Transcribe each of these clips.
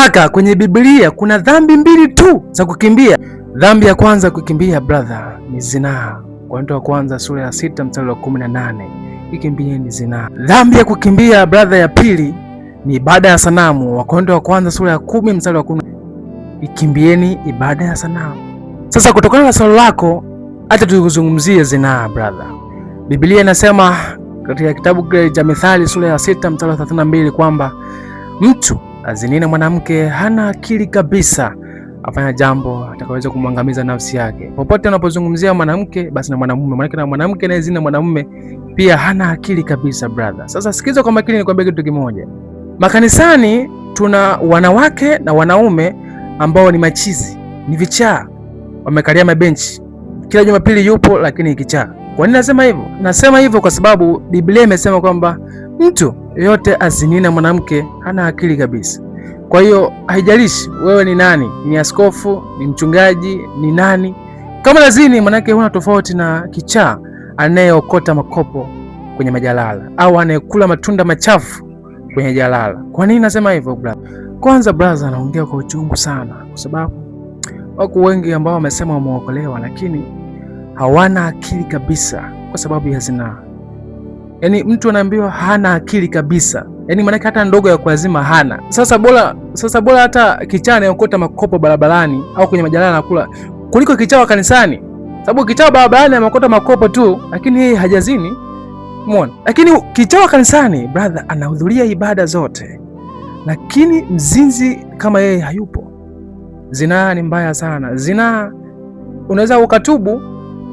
Kaka, kwenye Biblia kuna dhambi mbili tu za kukimbia. Dhambi ya kwanza kukimbia brother ni zinaa. Wakorintho wa kwanza sura ya 6 mstari wa 18, ikimbieni zinaa. Dhambi ya kukimbia brother ya pili ni ibada ya sanamu. Wakorintho wa kwanza sura ya 10 mstari wa 10, ikimbieni ibada ya sanamu. Sasa kutokana na swali lako, acha tukuzungumzie zinaa brother. Biblia inasema katika kitabu kile cha Mithali sura ya 6 mstari wa 32 kwamba mtu azinie na mwanamke hana akili kabisa, afanya jambo atakaweza kumwangamiza nafsi yake. Popote anapozungumzia mwanamke, basi na mwanamume, maana na mwanamke anayezini na mwanamume pia hana akili kabisa brother. Sasa sikiza kwa makini, nikwambie kitu kimoja. Makanisani tuna wanawake na wanaume ambao ni machizi, ni vichaa, wamekalia mabenchi kila Jumapili yupo, lakini kichaa. Kwa nini nasema hivyo? Nasema hivyo kwa sababu Biblia imesema kwamba mtu yeyote azinie na mwanamke hana akili kabisa. Kwa hiyo haijalishi wewe ni nani, ni askofu, ni mchungaji, ni nani, kama lazini, manake huna tofauti na kichaa anayeokota makopo kwenye majalala au anayekula matunda machafu kwenye jalala. Kwa nini nasema hivyo brother? Kwanza brother, anaongea kwa uchungu sana, kwa sababu wako wengi ambao wamesema wameokolewa, lakini hawana akili kabisa kwa sababu ya zinaa. Yaani mtu anaambiwa hana akili kabisa, yaani maanake hata ndogo ya kuazima hana. Sasa bora hata kichaa anayeokota makopo barabarani au kwenye majalala anakula kuliko kichaa wa kanisani, sababu kichaa barabarani ameokota makopo tu, lakini yeye hajazini. Umeona? Lakini kichaa wa kanisani brother, anahudhuria ibada zote, lakini mzinzi kama yeye hayupo. Zinaa ni mbaya sana. Zinaa unaweza ukatubu,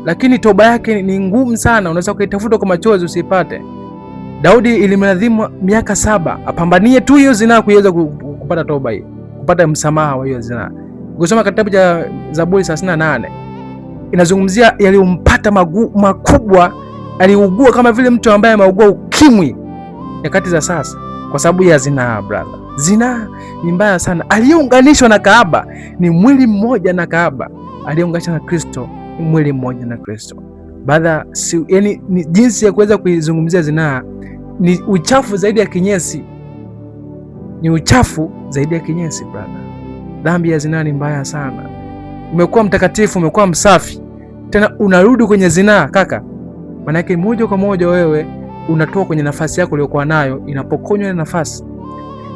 lakini toba yake ni ngumu sana, unaweza ukaitafuta kwa machozi usipate. Daudi ilimlazimu miaka 7 apambanie tu hiyo zinaa kuiweza kupata toba hiyo, kupata msamaha wa hiyo zinaa. Ukisoma kitabu cha Zaburi 38 inazungumzia yaliyompata makubwa, aliugua kama vile mtu ambaye ameugua ukimwi nyakati za sasa kwa sababu ya zinaa. Brother, zinaa ni mbaya sana. Aliyeunganishwa na kahaba ni mwili mmoja na kahaba, aliyeunganishwa na Kristo ni mwili mmoja na Kristo. Brother, si, yani, ni jinsi ya kuweza kuizungumzia zinaa ni uchafu zaidi ya kinyesi, ni uchafu zaidi ya kinyesi brother. Dhambi ya zinaa ni mbaya sana. Umekuwa mtakatifu, umekuwa msafi, tena unarudi kwenye zinaa kaka, manake moja kwa moja wewe unatoka kwenye nafasi yako uliyokuwa nayo, inapokonywa ile nafasi.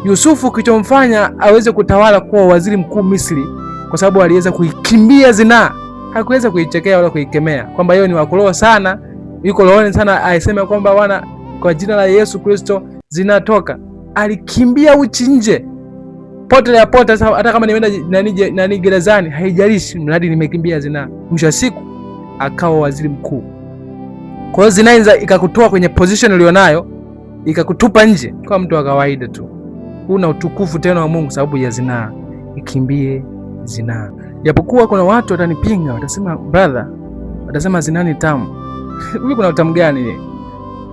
Yusufu kilichomfanya aweze kutawala kuwa waziri mkuu Misri, kwa sababu aliweza kuikimbia zinaa, hakuweza kuichekea wala kuikemea kwamba yeye ni wa sana, yuko rohoni sana, aiseme kwamba bwana, kwa jina la Yesu Kristo zinatoka. Alikimbia uchi nje, pote ya pote. Hata kama nimeenda nani nani gerezani, haijalishi, mradi nimekimbia zinaa. Mwisho wa siku akawa waziri mkuu. Kwa hiyo zinaa ikakutoa kwenye position ulionayo ikakutupa nje kama mtu wa kawaida tu, huna utukufu tena wa Mungu sababu ya zinaa. Ikimbie zinaa. Japokuwa kuna watu watanipinga, watasema brother, watasema zinaa ni tamu. Hivi kuna utamu gani?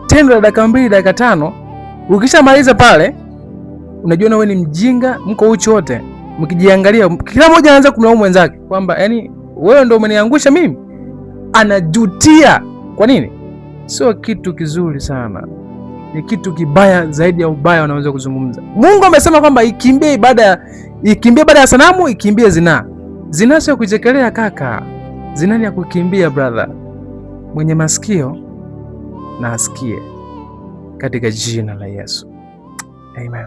Tendo la dakika 2 dakika 5, ukishamaliza pale unajiona wewe ni mjinga, mko uchi wote, mkijiangalia, kila mmoja anaanza kumlaumu mwenzake kwamba yani wewe ndio umeniangusha mimi. Anajutia. Kwa nini? Sio kitu kizuri sana, ni kitu kibaya zaidi ya ubaya unaweza kuzungumza. Mungu amesema kwamba ikimbie ibada, ikimbie ibada ya sanamu, ikimbie zinaa. Zinaa sio kuchekelea kaka, zinaa ni ya kukimbia brother. Mwenye masikio na asikie, katika jina la Yesu, amen.